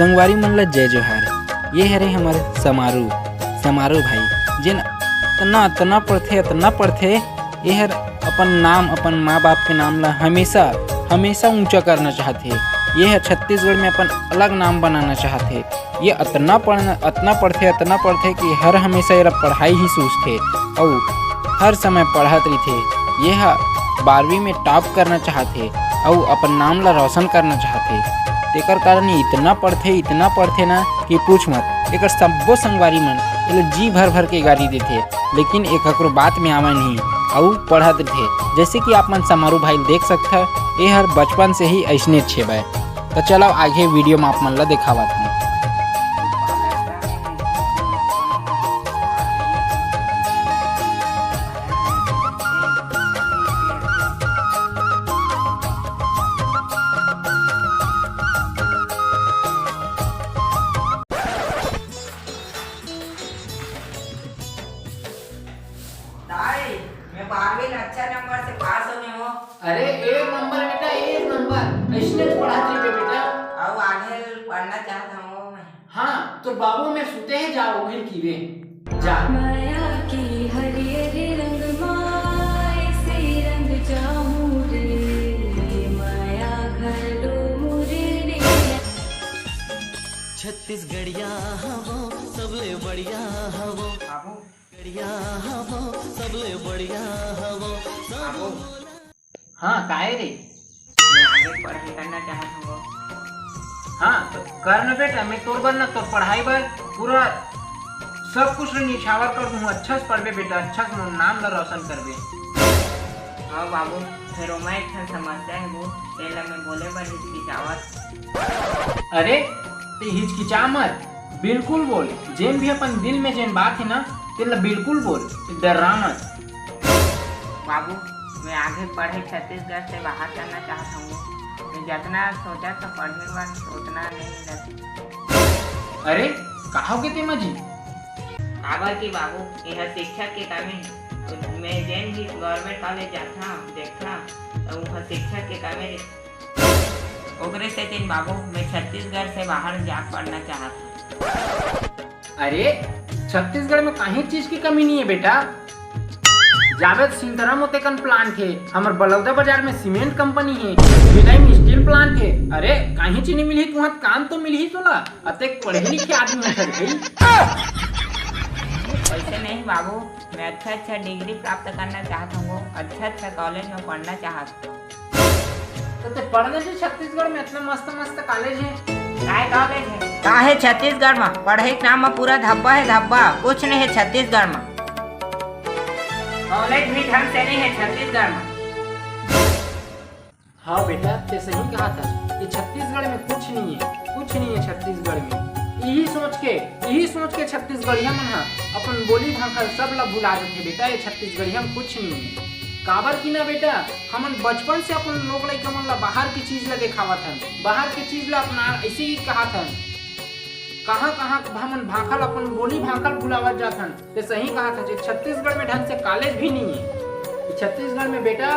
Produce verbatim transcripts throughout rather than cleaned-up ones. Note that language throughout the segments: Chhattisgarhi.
संगवारी मन ला जय जोहार। ये हरे हमर समारू, समारू भाई, जेन अतना, अतना पढ़थे, अतना पढ़थे, ये हर अपन नाम, अपन माँ बाप के नाम ला हमेशा, हमेशा ऊंचा करना चाहथे। ये हर छत्तीसगढ़ में अपन अलग नाम बनाना चाहथे। ये अतना पढ़ना, अतना पढ़थे, अतना पढ़थे कि हर हमेशा एला पढ़ाई ही सूझथे, अउ हर समय पढ़त रहिथे। ये ह बारहवीं में top करना चाहथे, अउ अपन नाम ला रोशन करना चाहथे। तेकर कारण ये इतना पढ़थे, इतना पढ़थे ना कि पूछ मत। एकर सब्बो संगवारी मन एला जी भर भर के गारी देथे, लेकिन ये ककरो बात में आवय नहीं, अउ पढ़त रहिथे। जैसे कि आप मन समारू भाई देख सकथव, ये हर बचपन से ही अइसने छेबय। त चलव आगे video म आप मन ला देखावत हूँ। दाई, मैं बारहवीं में अच्छा नंबर से पास हो गए हो। अरे, एक नंबर बेटा, एक नंबर। अइसने पढ़त रहिबे बेटा। अउ आगे पढ़ना चाहत हूँ मैं। हाँ, तोर बाबू में सुते हे, जा ओहिर कीवे। जा। माया के हरियर रंग मा अइसे रंग जाहूं रे, माया घलो मुरली। छत्तीसगढ़िया हवो, सबले बढ़िया हवो। बाबू। बढ़िया हवो, सबले बढ़िया हवो, सब बाबू। हाँ, काहे रे? मैं आगे पढ़ाई करना चाहत हूँ। हाँ, तो कर न बेटा, मैं तोर बर न, तोर पढ़ाई बर पूरा सब कुछ निछावर कर दूँ। अच्छा से पढ़बे बेटा, अच्छा से मोर नाम ला रोशन करबे। हाँ बाबू, फेर ओमा एक ठन समस्या हे वो, तेला मैं बोले बर हिचकिचावत। अरे, ते हिचकिचा मत, बिल्कुल बोल। जेन भी अपन दिल में जेन बात हे ना, तेला बिल्कुल बोल, डर्रा मत। बाबू, मैं आगे पढ़े छत्तीसगढ़ से बाहर जाना चाहत हूँ। मैं जतना सोचत हूँ पढ़े बर, उतना नहीं मिलत। अरे, का हो गे तेमा जी? काबर कि बाबू, एहा शिक्षक के कमी हे। मैं जेन भी government college जाथंव, देखथंव, त उहाँ शिक्षक के कमी रहिथे। ओकरे सेतिन बाबू, मैं छत्तीसगढ़ से बाहर जा पढ़ना चाहत हूँ। अरे, छत्तीसगढ़ में काहीं चीज की कमी नहीं है बेटा। जाबे त सिंतरा मोते कन plant हे, हमर बलौदा बाजार में cement company हे, भिलाई में steel plant हे। अरे, काहीं चीज नहीं मिलही तुहाँ, काम तो मिलही तोला। अतेक पढ़े लिखे आदमी हस भाई। वैसे नहीं बाबू, मैं अच्छा अच्छा degree प्राप्त करना चाहत हूँ, अच्छा अच्छा college में पढ़ना चाहत हूँ। तो ते पढ़ना जी छत्तीसगढ़ में, इतना मस्त मस्त college है। काय college है? का है छत्तीसगढ़ में? पढ़ाई के नाम में पूरा धब्बा है धब्बा, कुछ नहीं है छत्तीसगढ़ में। College भी ढंग से नहीं है छत्तीसगढ़ में। हाँ बेटा, ते सही कहा था कि छत्तीसगढ़ में कुछ नहीं है, कुछ नहीं है छत्तीसगढ़ में। यही सोच के, यही सोच के छत्तीसगढ़िया मन हा अपन बोली भाखा सब ला भुला देथे बेटा। ये छत्तीसगढ़िया में कुछ नहीं है। काबर की ना बेटा, हमन बचपन से अपन लोग लइका मन ला बाहर के चीज ला देखावत हन, बाहर के चीज ला अपना ऐसे ही कहात हन। कहाँ कहाँ हमन भाखा ला, अपन बोली भाखा ला भुलावत जात हन। ते सही कहा था, छत्तीसगढ़ में ढंग से college भी नहीं है। कि छत्तीसगढ़ में बेटा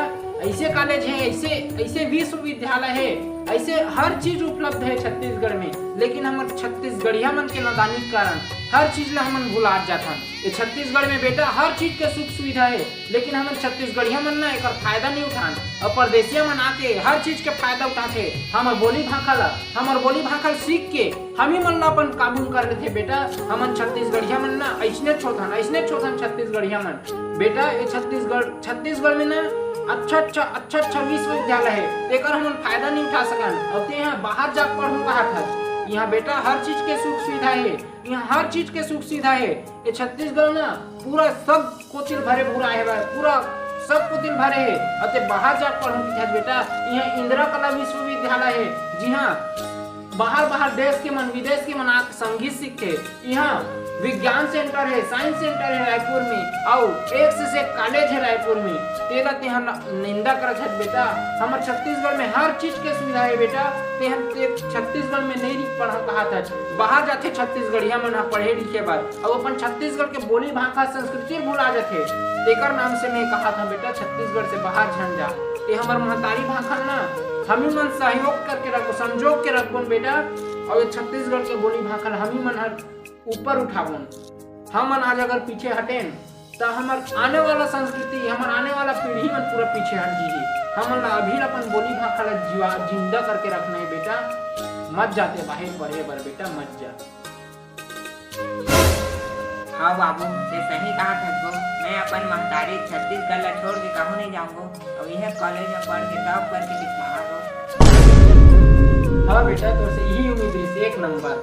ऐसे college है, ऐसे, ऐसे विश्वविद्यालय है, ऐसे हर चीज उपलब्ध है छत्तीसगढ़ में, लेकिन हमर छत्तीसगढ़िया मन के नादानी के कारण हर चीज ला हमन भुलात जाथन। ये छत्तीसगढ़ में बेटा हर चीज के सुख सुविधा है, लेकिन हमन छत्तीसगढ़िया मन ना एकर फायदा नहीं उठान, और परदेसिया मन आके हर चीज के फायदा उठाथे। हमर बोली भाखा ला, हमर बोली भाखा ला सीख के हम ही मन ला अपन काबू कर लेथे बेटा। हमन छत्तीसगढ़िया मन ना ऐसने छोथन, ऐसने छोथन छत्तीसगढ़िया मन। बेटा, ये छत्तीसगढ़, छत्तीसगढ़ में ना अच्छा अच्छा, अच्छा अच्छा विश्वविद्यालय है, तेकर हमन फायदा नहीं उठा सकन। और ते यहाँ बाहर जा पढ़ू कहा था, यहाँ बेटा हर चीज के सुख सुविधा है, यहाँ हर चीज के सुख सुविधा है। ये छत्तीसगढ़ ना पूरा सब कोतिर भरे भूरा है बा, पूरा सब कोतिर भरे है। अते बाहर जा पढ़ू किथे बेटा, यहाँ इंदिरा कला विश्वविद्यालय है, जी हाँ, बाहर बाहर देश के मन, विदेश के मन आके संगीत सीखथे। यहाँ विज्ञान center है, science center है रायपुर में, अउ एक से एक college है रायपुर में। तेला तेहा न-, निंदा करत हस बेटा, हमर छत्तीसगढ़ में हर चीज के सुविधा है बेटा। तेहा ते छत्तीसगढ़ में नहीं पढ़ा कहा था, बाहर जाथे छत्तीसगढ़िया मन ह पढ़े लिखे बर। अउ अपन छत्तीसगढ़ के बोली भाखा संस्कृति भुला जथे। तेकर नाम से मैं कहा था बेटा, छत्तीसगढ़ से बाहर झन जा। ये हमर महतारी भाखा ना, हम ही मन सहयोग करके रखबो, संजोग के रखबो न बेटा। अउ ये छत्तीसगढ़ के बोली भाखा ल हम ही मन हर ऊपर उठाबोन। हमन आज अगर पीछे हटेन, त हमर आने वाला संस्कृति, हमर आने वाला पीढ़ी मन पूरा पीछे हट जही। हमन ला अभी अपन बोली भाखा ला जीवा, जिंदा करके रखना हे बेटा। मत जा ते बाहिर पढ़े बर बेटा, मत जा। हाँ बाबू, ते सही कहा थस गो। मैं अपन महतारी छत्तीसगढ़ ला छोड़ के कहूँ नहीं जाऊंगो। अब यह कॉलेज में पढ़ के टॉप करके दिखाऊंगो। हाँ बेटा, तो से यही उम्मीद रही, एक नंबर।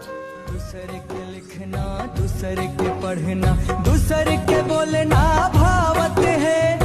दूसरे के लिखना, दूसरे के पढ़ना, दूसरे के बोलना भावत है।